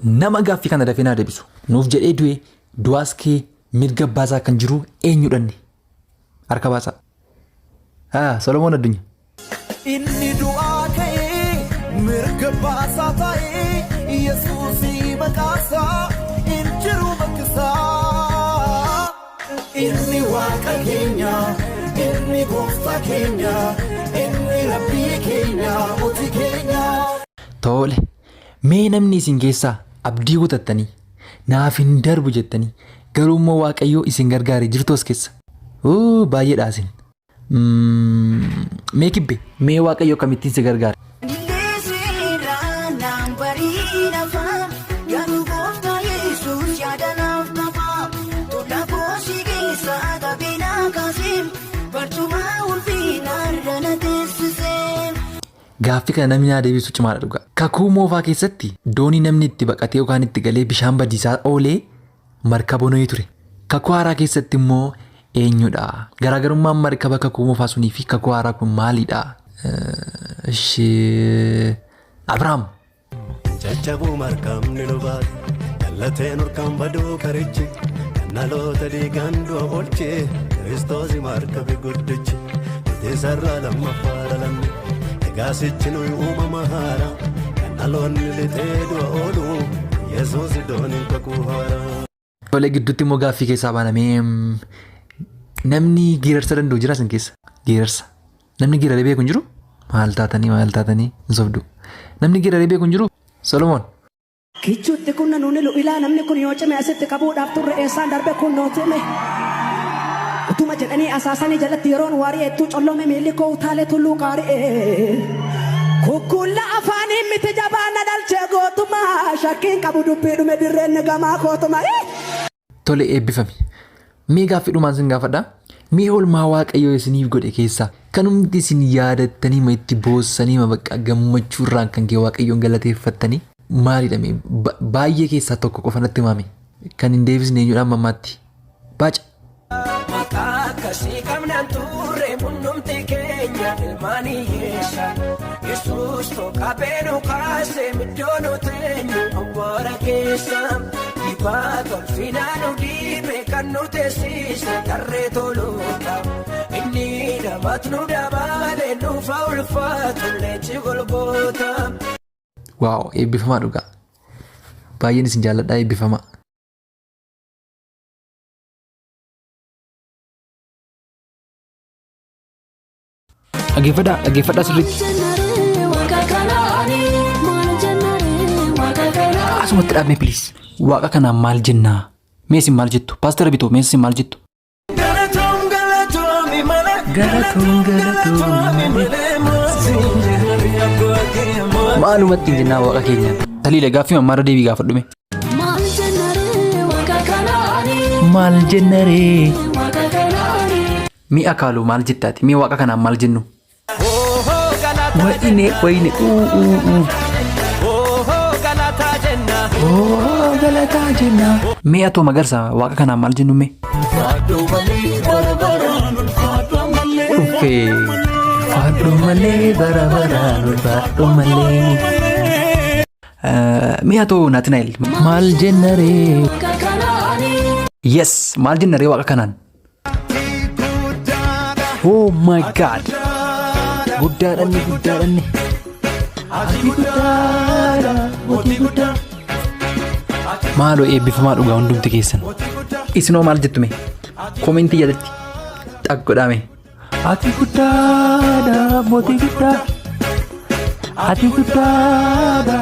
Nama gaaffii kana dafee naa deebisu. Nuuf jedhee du'e du'aas kee mirga baasaa kan jiru eenyudhanni? Harka baasaa. Haa Solomoon Addunyaa. Inni du'aa ka'ee mirga baasaa taa'ee Yesuusii maqaasaa hin jiru bakkisaa. Inni waaqa keenya, inni gooftaa keenya, inni rabbii keenya, mootii keenya. Tole. Mee namni isin keessaa abdii kutattanii naaf hin darbu jettanii garuu immoo Waaqayyoo isin gargaare jirtu as keessa. Uu baay'eedha isin. Mee kibbe mee Waaqayyo akkamittiin si gargaare? Gaaffii kana namni naa deebisu cimaadha dhugaa. Kakuu moofaa keessatti doonii namni itti baqatee yookaan itti galee bishaan badiisaa oolee markaba Nohii ture. Kakuu haaraa keessatti immoo eenyudha? Garaagarummaan markaba kakuu moofaa sunii fi kakuu haaraa kun maalidha? Ishi Abrahaam. Caccabuu markabni nu baate Jallateen urkaan baduu karichi Kan dhaloota diigaan du'a oolche Kiristoosi markabi guddichi Nuti isarraa lammaffaa dhalanne Egaa sichi nuyi uumama haaraa Kan dhaloonni lixee du'a oolu Yesuus dooniin kakuu haaraa. Tole gidduutti immoo gaaffii keessaa baanamee namni geerarsa danda'u jira isin keessa? Geerarsa. Namni geeraree beeku hin jiru? Maal taatanii maal taatanii hin sobdu. Namni geeraree beeku hin jiru? Solomoon. Kichuutti kun nanuun ilu ilaa namni kun yoo cime asitti qabuudhaaf turre eessaan darbe kun noo tume. Utuma jedhanii asaasanii jalatti yeroon waari'e ittuu collome miilli koo utaalee tulluu qaari'e. Kukkuulla afaaniin miti jabaa na dhalchee gootuma shakkiin qabu dubbii dhume dirreen gamaa kootuma. Tole eebbifami. Mee gaaffii dhumaan sin gaafadha. Mee oolmaa Waaqayyoo isiniif godhe keessaa kanumti isin yaadattanii ma itti boossanii ma bakka gammachuu irraan kan kee Waaqayyoon galateeffattanii maalidha mee baay'ee keessaa tokko qofa natti himaame kan hin deebisne eenyudha amma ammaatti. Baaca. Maqaa akkasii qabnaan turre hundumti keenya ilmaan hiyyeessa. Yesuus qabee nu kaase iddoo nu teenyu awwaara keessa. Dibaa tolfinaa nu dibe kan nu teessise tarree toluudha. Inni namat nu dabale nuuf haa ulfaatu leenci golgoota. Waaw eebbifamaa dhugaa. Baay'een isin jaalladha eebbifamaa. Dhaggeeffadhaa dhaggeeffadhaa sirriitti. Asumatti dhaabne please. Waaqa kanaan maal jennaa? Mee isin maal jettu? Paastara Bitoo mee isin maal jettu? Galatoom galatoomi malee Galatoom galatoomi malee maasiin jedhame abbaa kee maal. Maalumatti hin jennaa waaqa keenyaan. Taliila gaaffii mammaarra deebii gaafadhume. Maal jennaree? Mi'a kaaluu maal jettaati? Mi'a waaqa kanaan maal jennu? Wayine wayine uu uu uu. Oo galataa jenna. Mee atoo magarsa waaqa kanaan maal jennu mee? Uffee. Faadhu malee bara baraan ulfaadhu malee. Mee atoo Naatinaa'el maal jennaree? Yes maal jennaree waaqa kanaan? Oh my God! Guddaadhanni guddaadhanni. Ati guddaadha mootii guddaa. Maaloo eebbifamaa dhugaa hundumti keessan. Isinoo maal jettu mee? Komentii jalatti xaq godhaa mee. Ati guddaadha mootii guddaa. Ati guddaadha.